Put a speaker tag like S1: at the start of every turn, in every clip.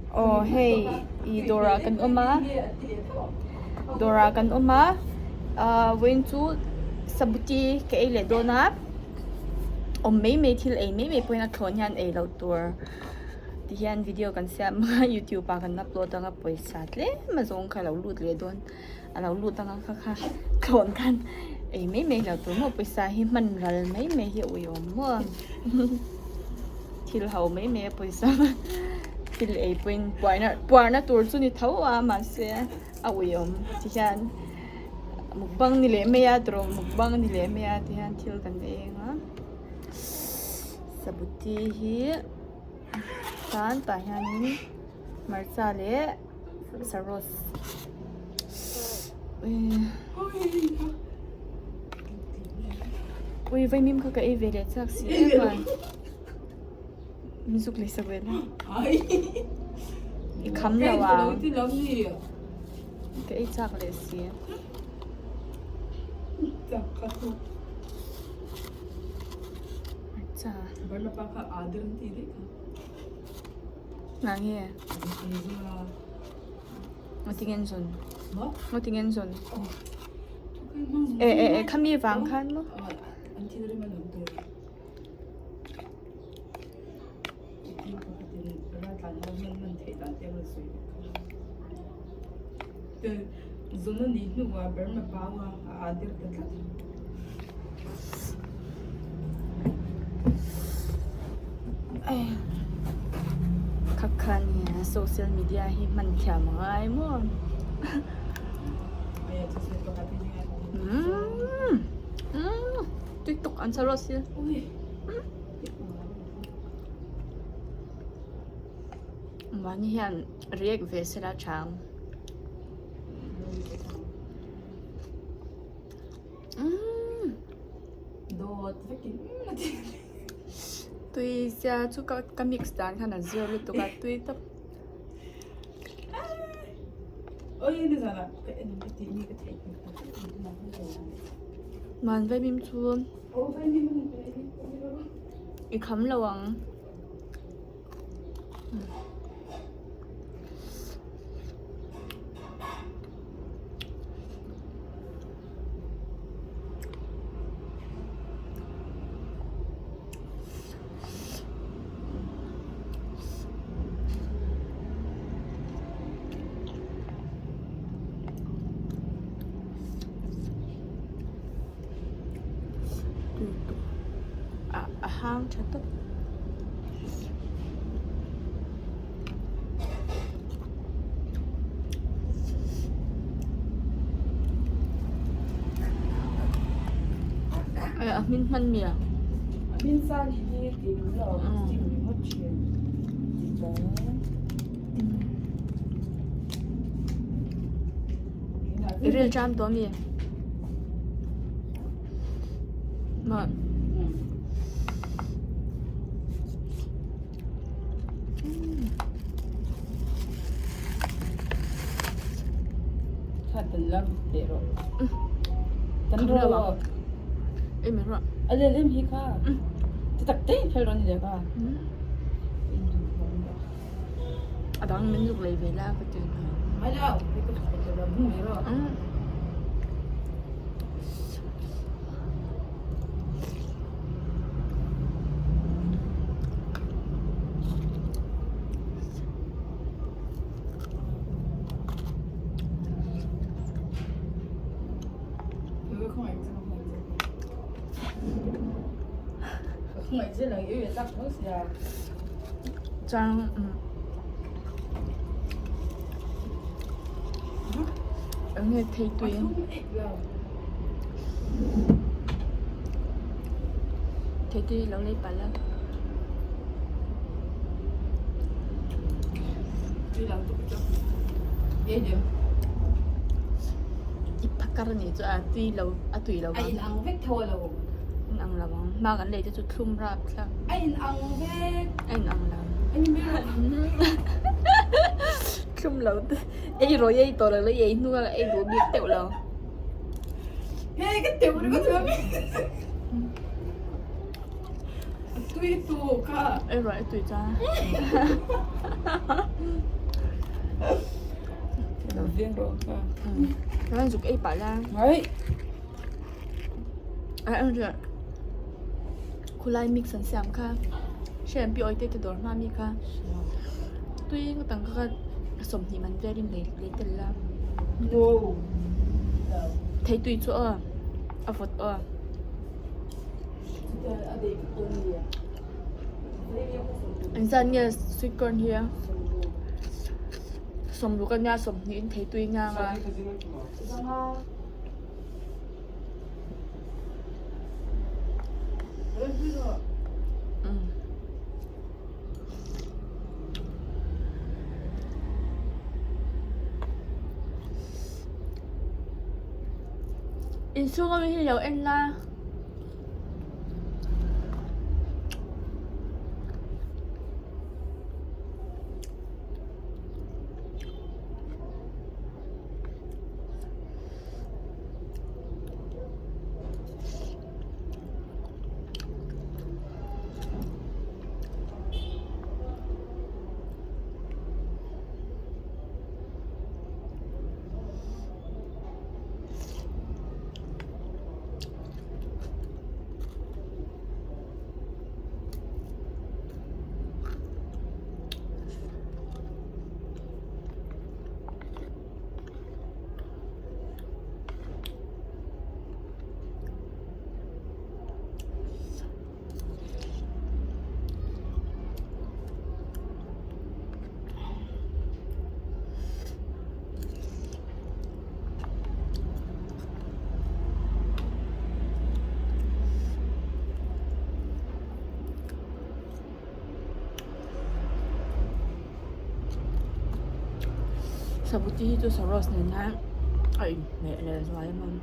S1: Aw hei ih dawrah kan awm a dawrah kan awm a ahh vawiin chu sabuti ka ei leh dawn a awm mai mai thil ei mai mai pawhin a thlawn hian ei loh tur ti hian video kan siam a youtube ah kan upload anga pawisa tlem a zawng kha a lo lut leh dawn a lo lut anga kha kha thlawn khan ei mai mai loh tur maw pawisa hi hman ral mai mai hi a uiawm maw thil ho mai mai a pawisa thil ei pawhin puarna puarna tur chu ni tho a mahse a uiawm ti hian mukbang ni leh mai a tawrh mukbang ni leh mai a ti hian thil kan ei ang a sabuti hi chuan tah hianin hmarcha leh saros ui vaimim kha ka ei ve leh chak si em a min zuk leh sak ve la i kham lo a ka ei chak leh si hmarcha Nge Ngatinge zawn Ngatinge zawn Eh eh eh khami vang khan maw Khakha nia social media hi hman thiam a ngai maw tui tuk an sa rawh si mahni hian react ve sela tha ang. Tui sia chu ka ka mix dan khan a zir lutuk a tui tawp. Man vaimim chu i kham lo ang. A hang tha tawp. A hmin hman mi a.
S2: Hmin sa ni hi ti duh lo steam ringawt thin.
S1: I ril ṭam tawh mi? Maw?
S2: Kha tan lam teh rawh. Tan rawh.
S1: Em rawh.
S2: A len em hi kha. Ti tak te phel rawh ni le kha.
S1: A dang min zuk lei ve la ka ti.
S2: Ai lo, ka ka ka mu mai rawh.
S1: Chuan eng nge thei tui thei tui lo lei palh a. I phakar a nih chu a tui lo a tui lo vang. In ang lo ang hma kan lei te chu thlum rap thlak.
S2: A in ang vek.
S1: A in ang lo. Thlum lo te ei rawh ei tawh lo la ei hnu a ei duh bik teuh lo.
S2: Hei ka teuh ringawt lo mi. A tui tu kha.
S1: Ei rawh ei tui chuan.
S2: Veng rawh ang kha.
S1: Kan zuk ei pah la.
S2: Hai.
S1: A ang ria. Khulai mix an siam kha. Hrian pi awite te dawr hma mi kha. Tui nga tang kha 20 man velin lei lei tel la.
S2: No.
S1: Thei tui chu aw. A vawt aw. Engzat nge sweet corn hi a? Sawmruk a nia 20 in thei tui ngang a. Inchhung ami hi lo en la. Sabuti hi chu saros nen hian a inhmeh leh zual em em.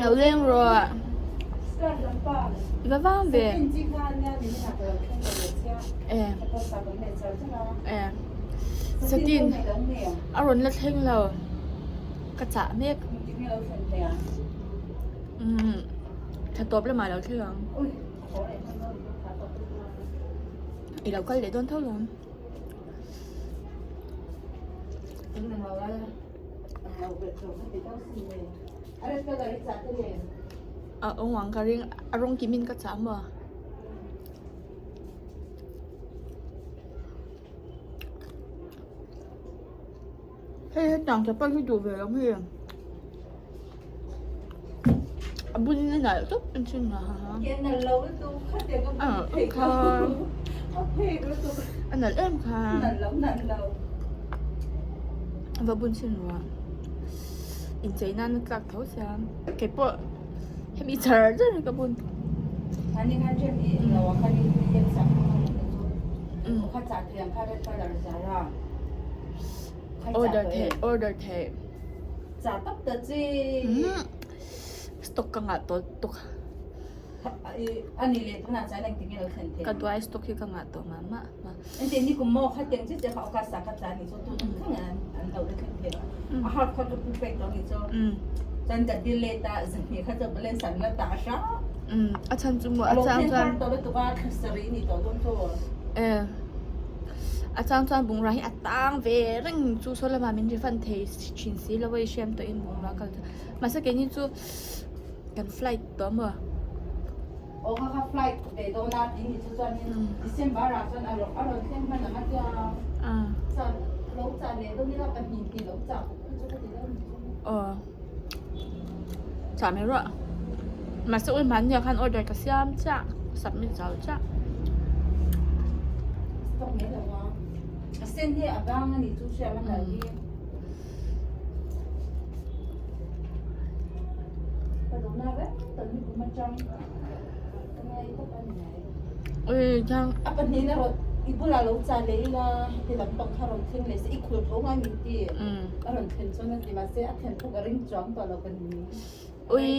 S1: Lo leng rawh i va vang ve e e satin a rawn la thleng lo ka chah mek umm thla tawp lamah a lo thleng ang i lo kal leh dawn tho lo. A awng ang ka ring a rawng kim in ka chah maw. Hei hetiang chapal hi duh ve lo hei a bul in a nalh tawp a chin a kha a nalh em kha a va bun chin ruah inchei nan a tlak tho sia keipawh hemi char char hi ka bun. Order theih order theih stock ka ngah tawh tuk ka duai stock hi ka ngah tawh mah mah a chhan chu maw a chang chuan a chang chuan bungrau hi a tang ve reng chu saw lamah min refund thei thin si lo a i hriam tawhin bungrau kal chu mahse keini chu kan flight tawh maw. Aw chah mai ruah mahse ui hmanni ah khan order ka siam chiah submit zau chiah. Ui thang. Ui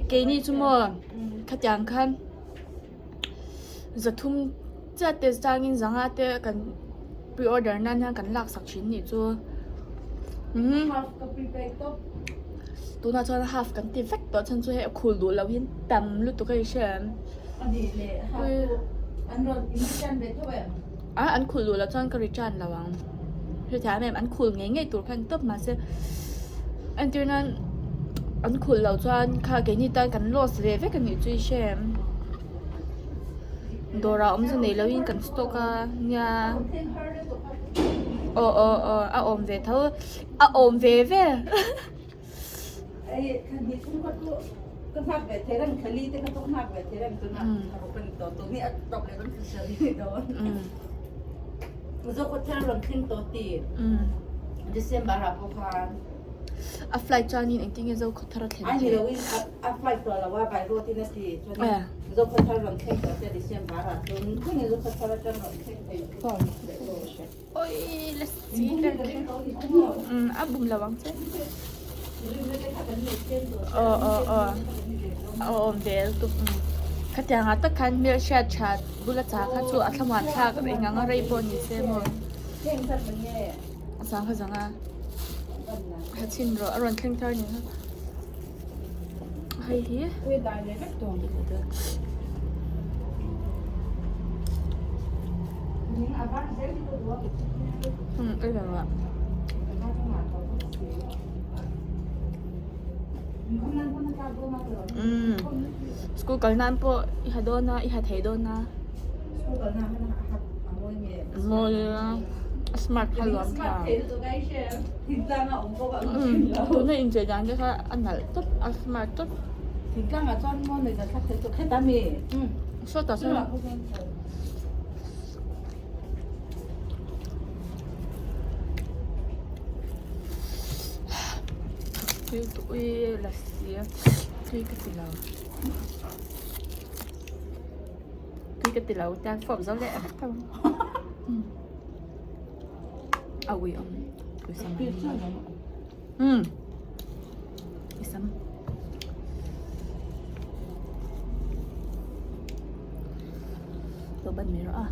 S1: keini chu maw khatiang khan zathum chiah te changin zanga te kan. Pre order nan hian kan lak sak thin nih chu umm tunah chuan half kan ti vek tawh chhan chu hei a khul duh loh hi tam lutuk a i hria em a an khul duh loh chuan ka return lo ang hrethiam em an khul ngei ngei tur khan tawp mahse entir nan an khul loh chuan kha keini tan kan loss ve vek a nih chu i hria em. Dawrah awmze nei loin kan stock a nia aw aw aw a awm ve tho a awm ve ve a flight chuanin engtin nge Zokhawthar a thlen theih.
S3: A flight tawh lo a, by road in a ti. Chuanin Zokhawthar rawn thleng tawh se December ah chuan thlengin Zokhawthar atang rawn thleng thei tawh leh tawh.
S1: Oi la si ber kher. Um a bum lo ang che. Aw aw aw a awm ve lutuk um khatiang ah tak khan hmelhriat that bula chah kha chu a thlamuan thlak eng ang a rei pawh ni se maw. A sang kha zang a ha chhin rawh a rawn thleng thar ni kha. Hei hi umm school kal nan pawh i ha dawn a i ha thei dawn a mawi a smart kha luam tha tuna inchei dan te kha a nalh tawp a smart tawp sawtah sawn tui lassi tui ka ti lo tui ka ti lo tiang fawp zo leh vek tho a ui awm umm i sam lo ban mai rawh a.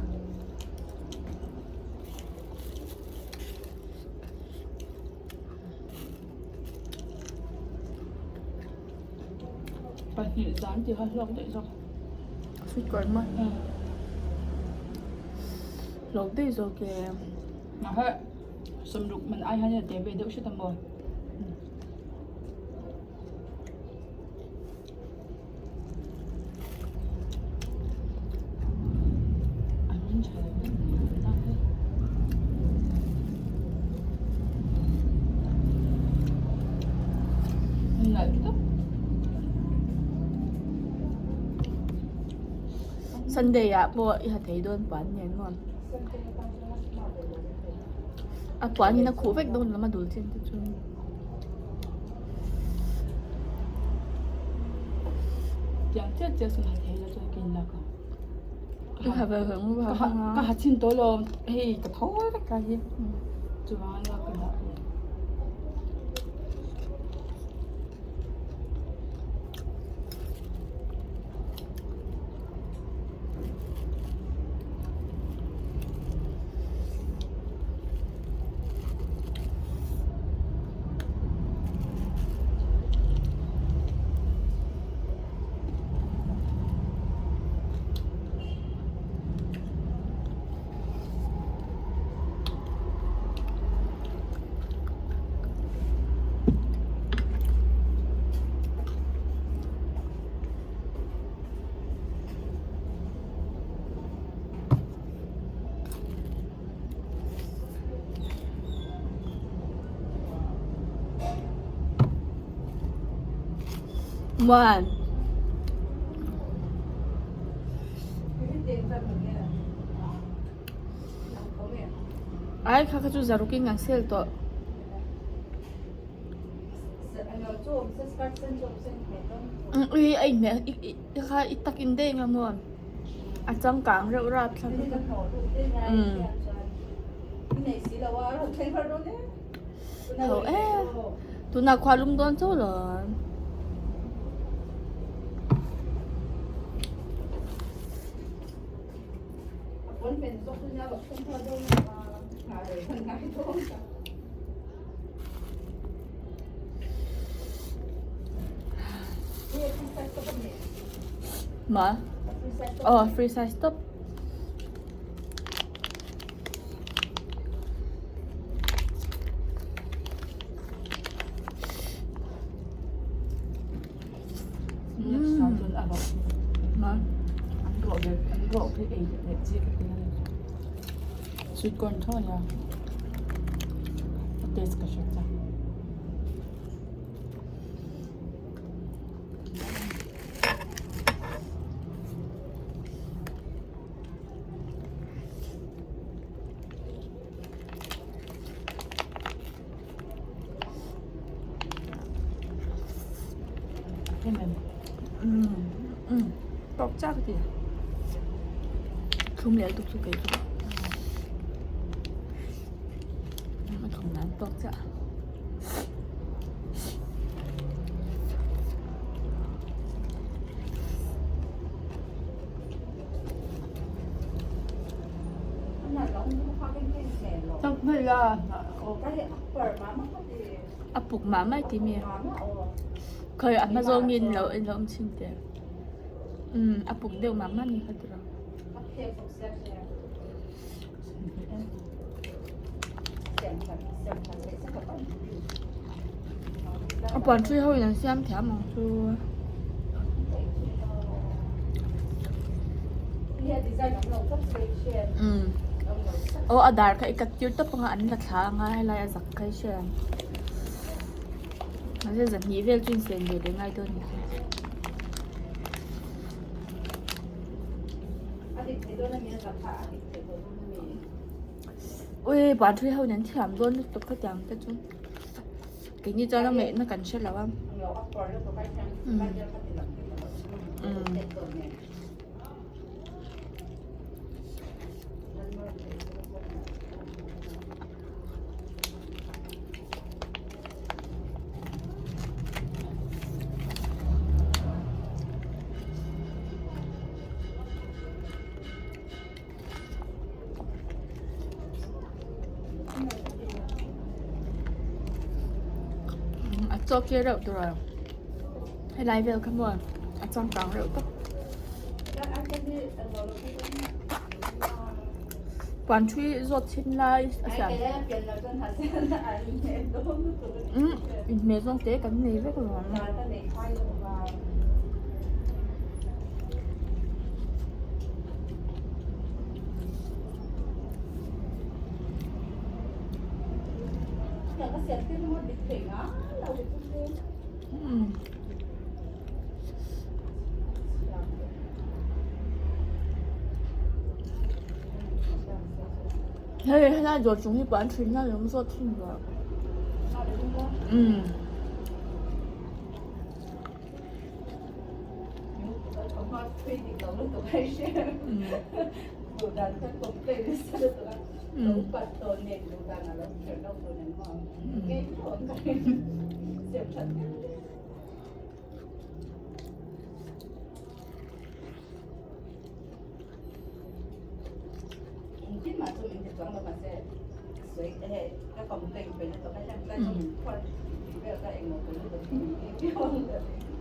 S2: Pahnih zan tih kha hlawk daih zawk.
S1: Sweet corn maw? Hlawk daih zawk e.
S2: Mahse sawmruk man ai hian a te ve deuh hret a maw?
S1: Sunday ah pawh i ha thei dawn puan nen maw a puan in a khuh vek dawn lam a dul chin te chu.
S2: Tiang chiah chiah sawn ha thei la chuan ka inlak ang.
S1: Ka ha ve ve ngu ha
S2: Ka ha chin tawh lo hei ka tho vek lai hi chuvang a lak ka dah ani.
S1: One. Ai kha kha chu zarukin kan sel tawh. Ui a inhmeh i kha i takin daih ang a maw. A changkang reuh rap thlap umm tho e tunah khua lum dawn chauh lo ang. Ma aw free size tawp.
S2: Sweet corn tho ania a taste ka hriat chak.
S1: Tawk chak ti. Thlum leh lutuk chu kei chu. A thlum nan tawk chiah. A puk mah mai ti mi khawi a hma zawngin lo en lo awm chhin teh umm a puk deuh mah mah ni kha tiraw. A puan ṭhui ho in an siam thiam ang chu. Umm aw a dar kha i cut tir tawp anga an la thla anga helai a zak kha i hria ang. Mahse zahnih vel chu insiam ve leh ngai dawn a ni. Ui puan ṭhui ho in an thiam dawn lutuk khatiang te chu. Keini chuan a ngaihna kan hre lo a. A chaw khi reuh tur a helai vel kha maw a changkang reuh tawp puan ṭhui zawt chhin lai a siam umm inhmeh zawng te kan nei vek alawm. Hei helai dawr chung hi pawh an thin a lawm zawt thin lo umm.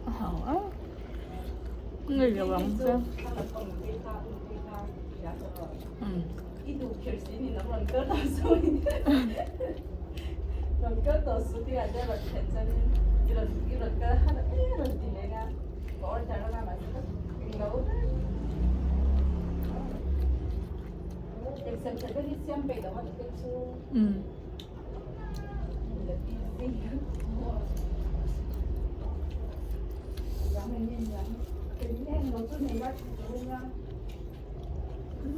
S1: A hau a ngei lo ang che umm.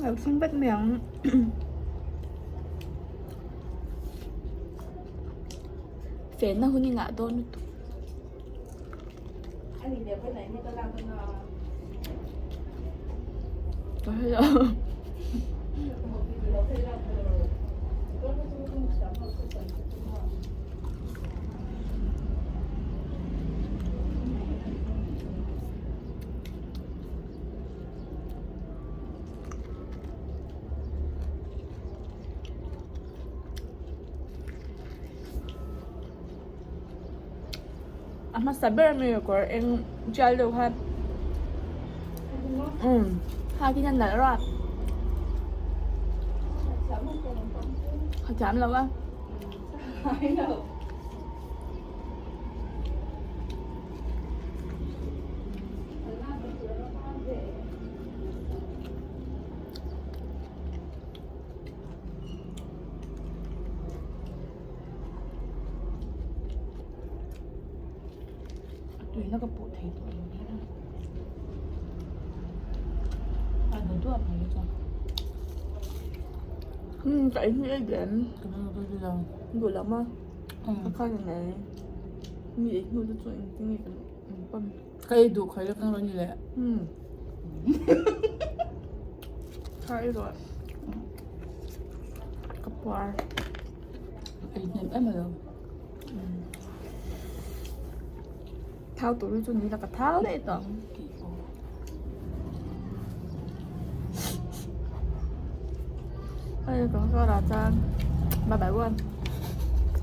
S1: Lo thleng vek mai ang fenna hun i ngah dawn lutuk. Ka hre lo. A hmasa ber ami kawr eng tial deuh kha umm kha khi a nalh rap a thiam lo a.
S2: Tuina ka pawh thei tawh lo nia a nu duap mai hi chuan
S1: umm ka ei hmi ei lem
S2: ka nu ka duh lo
S1: duh lo maw ka khan in ei mi ei hnu te chu engtin nge kan pawm
S2: ka ei duh khawi lek ang lo ni le
S1: umm kha ei rawh ka puar
S2: ei hnem em alo
S1: Thau tur hi chu ni la ka thau daih tawh ang. Hei ka kar ah chuan bye bye one.